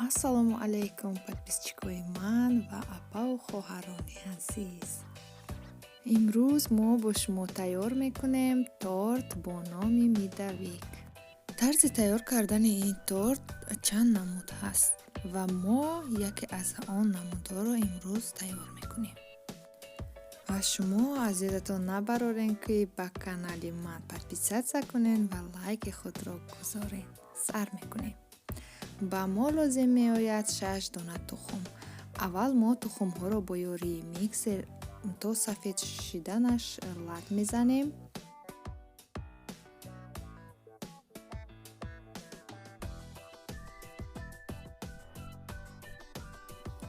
Ассалому алайкум, подписчикои ман ва апаву хоҳарони азиз. Имрӯз мо бо шумо тайёр мекунем торт бо номи медовик. Тарзи тайёр кардани ин торт чанд намуд ҳаст ва мо яке аз он намудҳоро имрӯз тайёр мекунем. Ва шумо аз ёдатон набарорен, ки ба канали ман подписаться кунед ва лайки худро гузоред. Сар мекунем. Ба мо лозим меояд 6 дона тухм. Аввал мо тухмҳоро бо ёрии миксер то сафед шиданаш лат мезанем.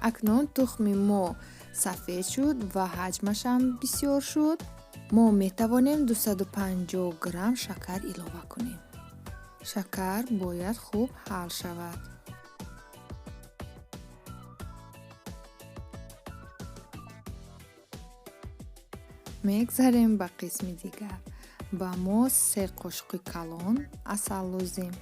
Акнун тухми мо сафед шуд ва ҳаҷмашам бисёр шуд. Мо метавонем 250 грамм шакар илова кунем. Шакар бояд хуб ҳал шавад. Мегзарем ба қисми дигар. Ба мо 3 қошуқи калон асал лозим.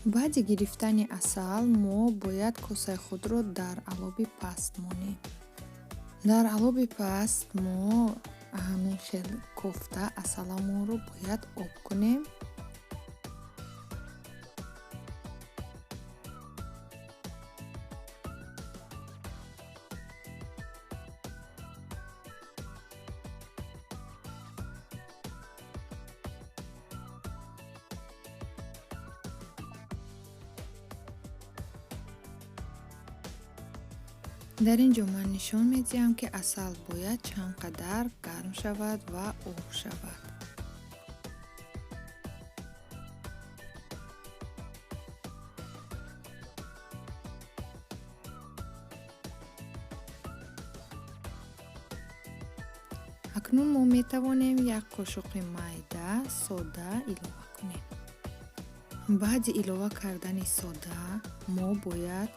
Баъди гирифтани асал мо бояд косаи худро дар алоби паст монем. Дар алоби паст мо ҳамин хел кофта асаламонро бояд об кунем. Дар ин ҷо ман нишон медиҳам, ки асал бояд чанд қадар гарм шавад ва об шавад. Акнун мо метавонем як қошуқи майда сода илова кунем. Баъди илова кардани сода мо бояд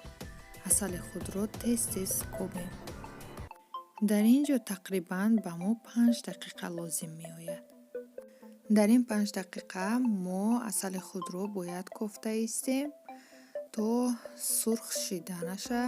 асали худро тез-тез кобем. Дар ин ҷо тақрибан ба мо 5 дақиқа лозим меояд. Дар ин 5 дақиқа мо асали худро бояд кофта истем то сурх шиданаша.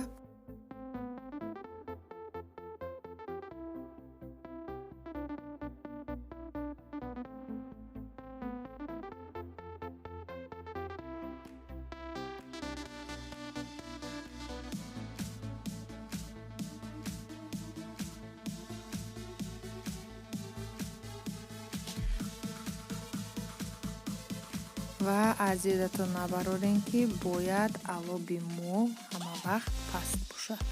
Ва аз ёдатон набарорем, ки бояд алоби мо ҳама вақт паст бошад.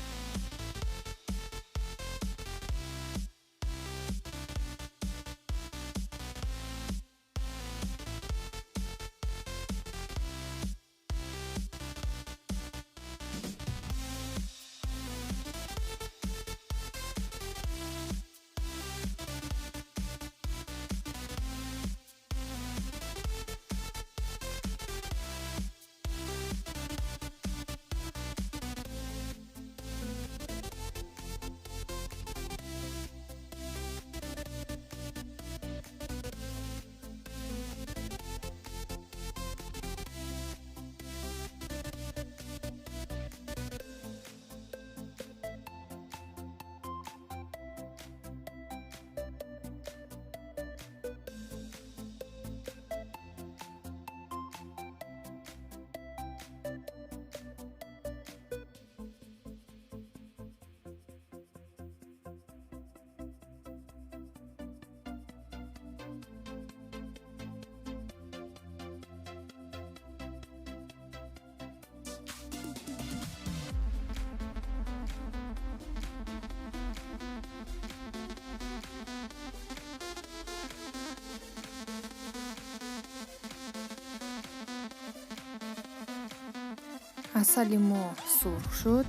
Асали мо сурх шуд.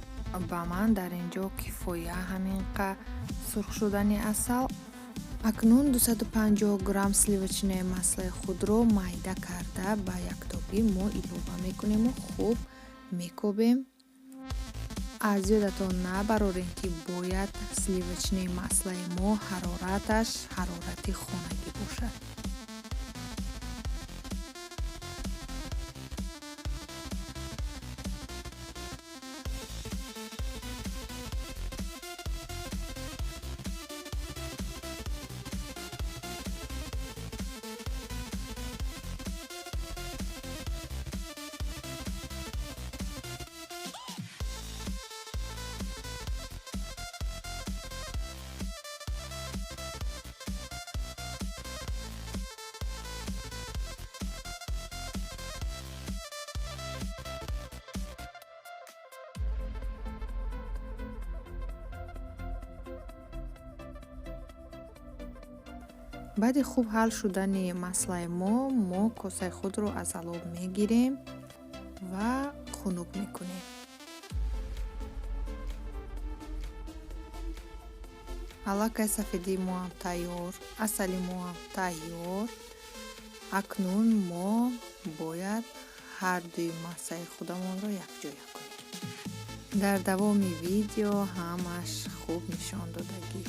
Ба ман дар ин ҷо кифоя ҳамин қа сурх шудани асал. Акнун 250 грамм сливочное маслои худро майда карда ба яктобӣ мо илова мекунему хуб мекобем. Аз ёдатон набарорем, ки бояд сливочное маслои мо ҳарораташ ҳарорати хонагӣ бошад. Баъди хуб ҳал шудани маслаи мо косаи худро аз алов мегирем ва хунук мекунем. Аллакай сафедии мо ҳам тайёр, асали мо ҳам тайёр. Акнун мо бояд ҳар дуи массаи худамонро якҷоя кунем. Дар давоми видео ҳамаш хуб нишон додагӣ.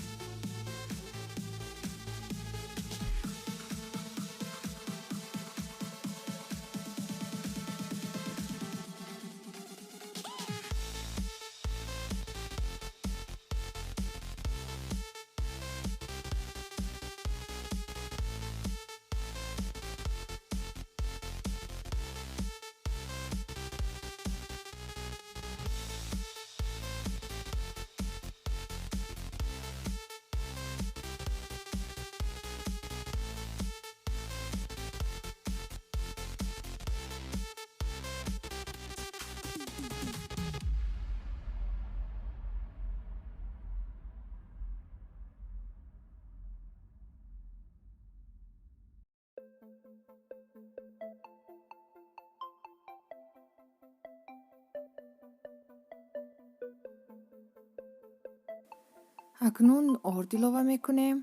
Акнун орд илова мекунем.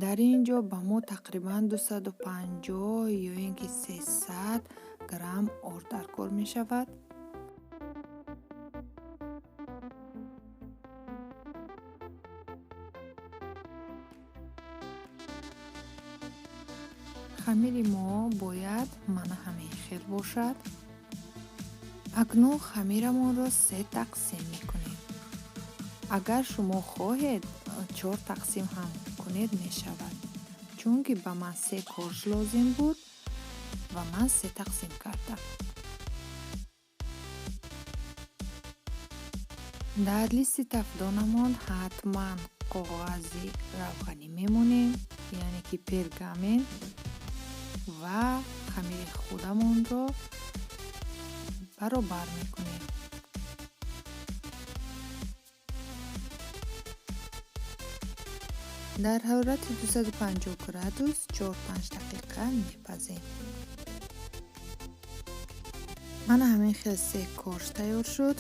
Дар ин ҷо ба мо тақрибан 250 ё ин ки 300 грамм орд даркор мешавад. Хамири мо бояд мана ҳамин хел бошад. Акнун хамирамонро 3 тақсим мекунем. Агар шумо хоҳед, 4 тақсим ҳам кунед мешавад, чунки ба ман 3 корж лозим буд ва ман 3 тақсим кардам. Дар листи тафдонамон ҳатман коғази равғанӣ мемонем, яъне ки пергамент, ва хамири худамонро баробар мекунем. Дар ҳарорати 250 градус 4-5 дақиқа мепазем. Мана ҳамин хел 3 корж тайёр шуд.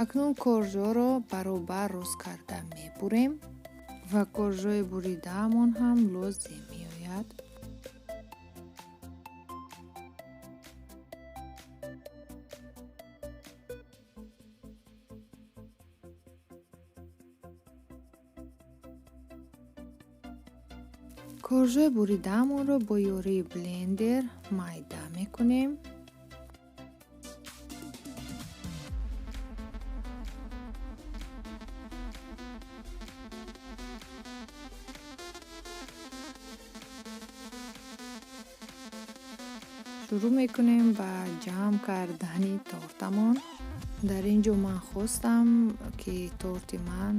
Акнун коржҳоро баробар рост карда мебурем ва коржҳои буридаамон ҳам лозим меояд. Коржҳои буридаамонро бо ёрии блендер майда мекунем. Шурӯъ мекунем ба ҷамъ кардани тортамон. Дар ин ҷо ман хостам, ки торти ман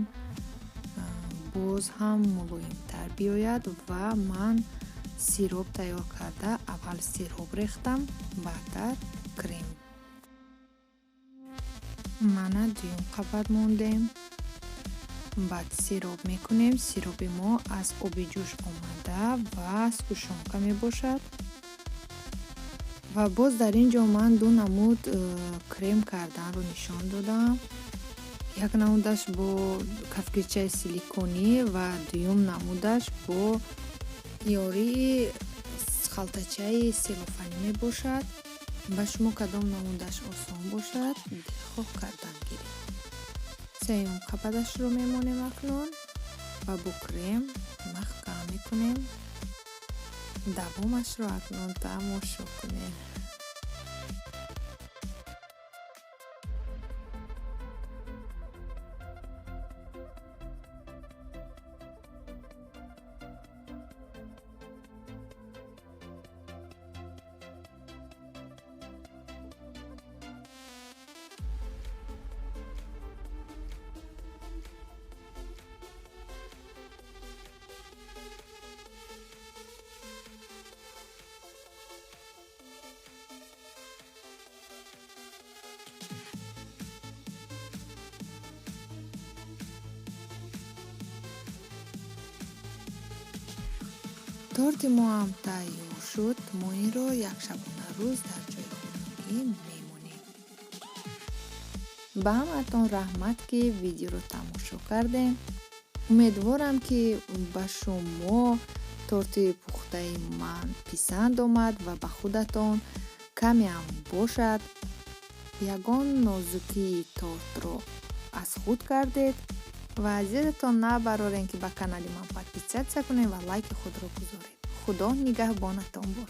боз ҳам мулоимтар биёяд ва ман сироп тайёр карда аввал сироп рехтам, баъдтар крем. Мана дуюм қабат мондем. Баъд сироп мекунем. Сиропи мо аз оби ҷӯш омада ва сгущёнка мебошад. Ва боз дар ин ҷо ман ду намуд крем карданро нишон додам. Як намудаш бо кафгирчаи силиконӣ ва дуюм намудаш бо ёрии халтачаи селофанӣ мебошад. Ба шумо кадом намудаш осон бошад, дилхоҳ кардан гиред. Сеюм қабаташро мемонем акнун ва бо крем маҳкам мекунем. Давомашро акнун тамошо кунед. Торти мо ҳам тайёр шуд. Мо инро як шабонарӯз дар ҷои хунукӣ мемонем. Ба ҳамаатон раҳмат, ки видеоро тамошо кардем. Умедворам, ки ба шумо торти пухтаи ман писанд омад ва ба худатон камеам бошад, ягон нозукии тортро аз худ кардед. Ва аз ёдатон набарорем, ки ба канали ман подписаться кунед ва лайки худро гузоред. Худо нигаҳбонатон бод.